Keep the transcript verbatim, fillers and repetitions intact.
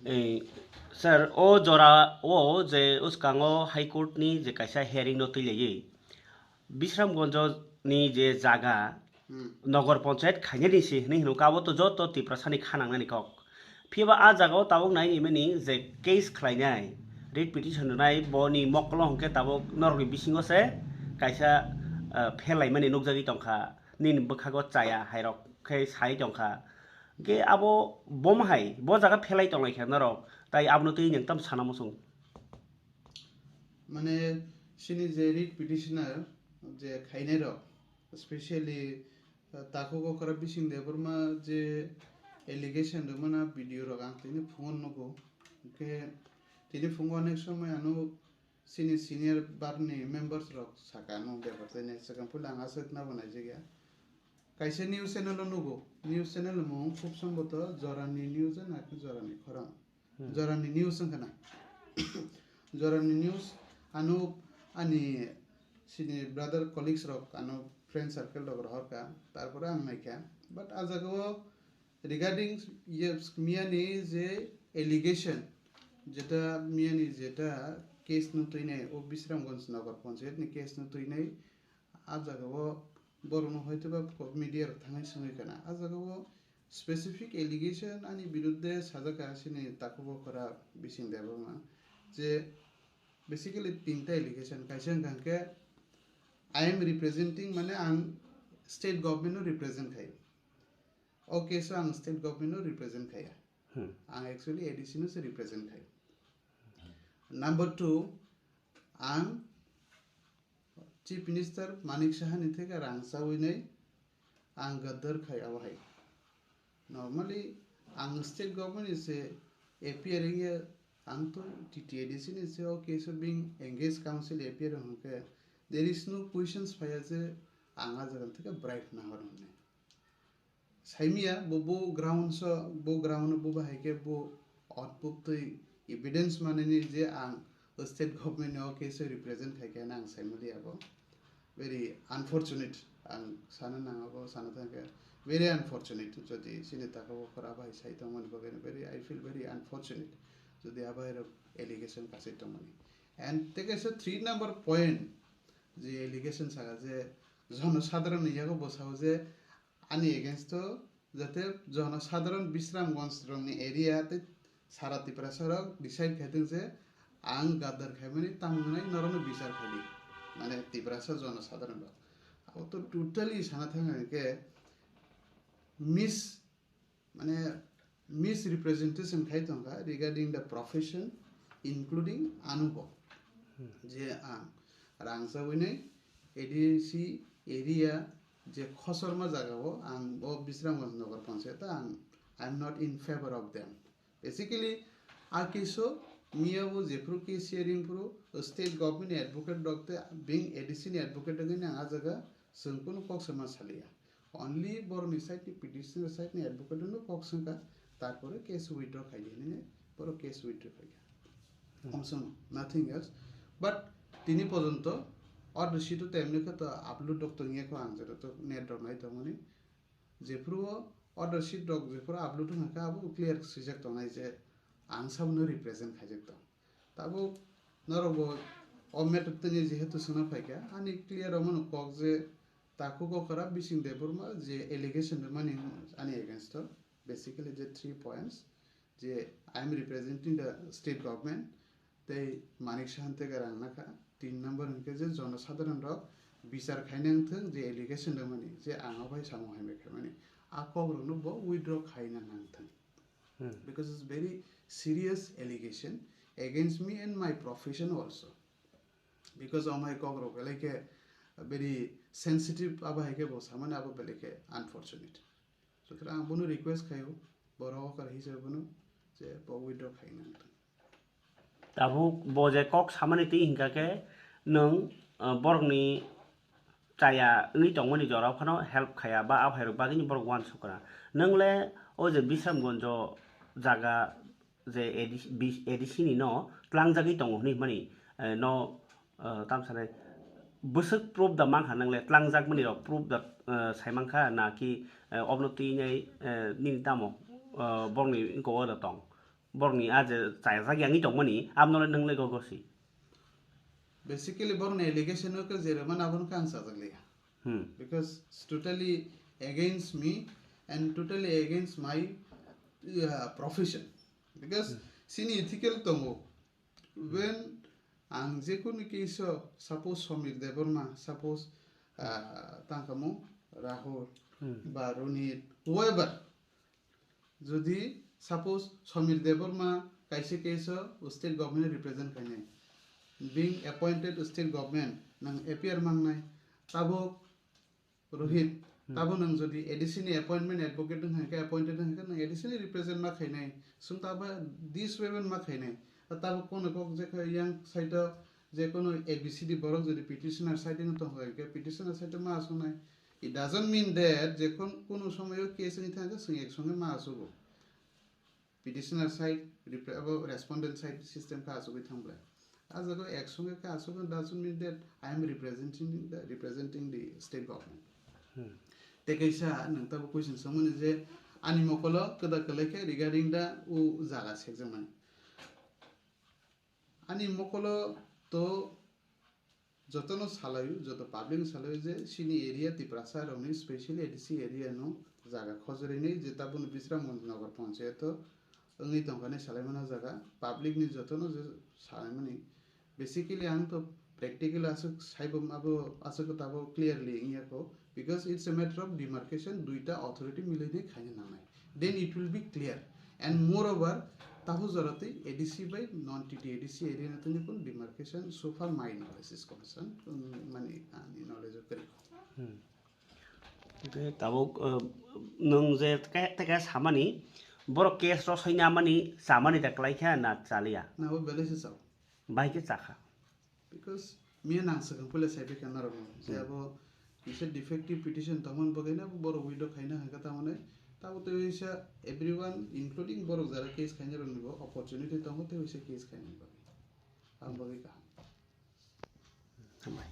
Eh, sir, o jora o je uskango High Court ni je kaisa hearing no twi laiwi, Bisramganj ni je jaga, hmm, Nogor Panchayat khainani se hinwi hino, abo to joto Tiprasa ni kha nangnani kok. Phiya ba a jaga o tabuk nai ni mani je case khlainai, writ petition rwnai, boni mokolo hwnkhe tabuk norok ni bisingo se kaisa, ah, phelaimani nukjagwi tongkha, nini bwkhago chaya hairok khe sai tongkha. Hwnkhe abo bomo hai bo jaga phelai tonglaikha norok, tai abono twi nwng tamo sana muchung? Mane, chini je writ petitioner je khainai rok, specially, uh, Takhuk Okra Bising Debbarma je allegation rwmana video rok ang tini phungo nugo. Hwnkhe tini phungo onek somoi ano chini senior bar ni members rok saka ano bepar tei ne swkang puila ang aswk nabo naijak ya. Kaisa news channel o nugo, news channel mung khub somboto Jorani News na khe Jorani Khorang. Hmm. Jorani News wngkha na. Jorani News ano ani sini brother colleagues rok ano friend circle rok rohor ka, tarpore ang naikha. But a jaga o regarding ye miyani je allegation, jeta miyani jeta case no twinai o Bisramganj Nagar Panchayat ni case no twinai, a jaga o borok no hoito ba media rok thangwi swngwi khana. A jaga o specific allegation ani birudde sajak kha chini Takhuk Okra Bising Debbarma je basically tinta allegation, kaisa wngkha hwnkhe, "I am representing," mane ang state government no represent khai. O case o ang state government no represent khaiya. Hmm. Ang actually A D C no se represent khai. Number two, ang Chief Minister Manik Saha ni theke rang chawi nei ang gadar khai abo hai. Normally, ang state government ni se appear wngya, ang to T T A D C ni se o case o being engaged counsel appear hwnkhe, there is no questions phaiya je ang a jaga theke bribe nahor hwnwi. Saimia bo, bo ground so, bo ground bo bahai khe bo output twi evidence manani je ang state government ni o case o represent khai khe ang saimali abo. Very unfortunate, ang sana nang abo sana thang khe very unfortunate. Jodi chini Takhuk Okra bahai sai tongmani bagwi very, I feel very unfortunate. Jodi abai rok allegation kasai tongmani. And tei kaisa three number point je allegation saka je jono sadharon ni yago bo sao je ani against o jate jono sadharon Bisramganj rokni area tei sara Tiprasa rok decide khaithung je ang gadar khaimani tamo hwnwi norokno bichar khaidi, mane Tiprasa jono sadharon rok. Abo to totally sana thang hwnkhe mis-, mane misrepresentation khai tongkha regarding the profession, including anubo. Hmm. Je ang rangchawinai A D C area je khosorma jagao ang o Bisramganj Nagar Panchayat ang, I am not in favor of them. Basically, a case o miya bo jephuru case hearing phuru state government ni advocate rok tei being A D C ni advocate wngwi ang a jaga chwng kunu kok sama saliya. Only borokni side ni, petitioner side ni advocate no kok swngkha, tarpore case withdraw khaidi hinwi borok case withdraw khaikha. Hmm. Omsong, nothing else. But tini pojonto order sheet o temni khe to upload rok tongya kho ang jora to net rok nai tongmani. Jephuru o order sheet rok jephuru upload wngkha khe abo clear swijak tongnai je ang sabono represent khaijak tong. Tabuk norok bo o matter tini jehetu swngna phaikha, ani clear wngmano kok je Takhuk Okra Bising Debbarma je allegation rwmani ani against o, basically je three points, je I am representing the state government, tei Manik Sahan tei rang nakha. Tin number hwnkhe je jonosadharon rok bichar khaina wngthung je allegation rwmani je ang o bai samung hamya khaimani, a kok rokno bo withdraw khaina nangthung. Hmm. Because it's very serious allegation against me and my profession also. Because omo hai kok rok belai khe very sensitive, abo hai khe bo samani abo belai khe unfortunate. Sutrang ang bono request khaio, borok okar hisabe bono je bo withdraw khaina wngthung. Tabuk bo je kok samani twi hinkha khe nwng, ah, borokni chaya wngwi tongmani jorao phano help khaya ba aphai rok bagwino borok uansukha. Nwng le o je Bisramganjo jaga je A D C, bis-, A D C ni no tlangjagwi tongo hinwi hwnmani, eh, no, eh, tamo sanai bwswk proof da mankha nwng le tlangjak mani rok proof da, eh, sai mankha na ki, eh, obno twi nai, eh, nini tamo, eh, borokni wngkok o da tong. Borokni a je chajak yangwi tongmani, abnole nwng le gogo si. Basically, borokni allegation-o khe je rwmani abono khe ang chajak liya. Hmm. Because it's totally against me and totally against my, uh, profession. Because Hmm. chini ethical tongo. When ang jekunu case-o, suppose Samir Debbarma, suppose, uh, tangkhamu Rahul Hmm. ba Ronit, whoever, Jodi suppose Samir Debbarma kaisa case-o state government represent khainai, being appointed state government nang appear mangnai, tabuk Rohit, Hmm. tabuk nang jodi A D C ni appointment advocate wng kha, appointed wng kha, nang A D C ni represent ma khainai, sung tabuk this way ma khainai, tabuk kono kok je kha yang side-o je kono A B C D borok jodi petitioner side-o tong kha, petitioner side-o ma asongnai, It doesn't mean that je kon-, kono somoyo case wngwi thangkhe chwng ek songe ma achugo. Petitioner side, repre-, abo respondent side system khe achugwi thangbai. A jaga ek songe khe achugwi doesn't mean that I am representing the, representing the state government. Hmm. Tei kaisa nwng tabuk question swngmani je ani mokolo kwda kwlai khe regarding the o jaga sekjakmani. Ani mokolo to jotono salaio, joto public no salaio je chini area Tiprasa rokni specially A D C area no jaga khojorwi nai je tabukni Bisramganj Nagar Panchayat o wngwi tongkha nai salaimano jaga public ni jotono je salaimani. Basically ang to practical aswk saibo abo aswk tabuk clearly wngya kho. Because it's a matter of demarcation, duita authority milainai khaina nangnai. Then it will be clear. And moreover, tahu jorati A D C by non T T A D C area na tini kun demarcation so far my knowledge is concerned, um, mani ani knowledge o kwrwi. Hmm. Hwnkhe tabuk, uh, nwng je teka, teka samani, borok case ro soina mani, samani da kwlai kha na chaliya? Na bo belai se chao. Bai khe chakha. Because miya nang swkang puila sai phikha norok no. Je Hmm. abo kisa defective petition tongmani bagwi no borok withdraw khaina hwnkha tamoni. Tabo tei waisa everyone including borok jara case khaina rokni bo opportunity tongo tei waisa case khaina bagwi. Ang bagwi kaham. Hambai.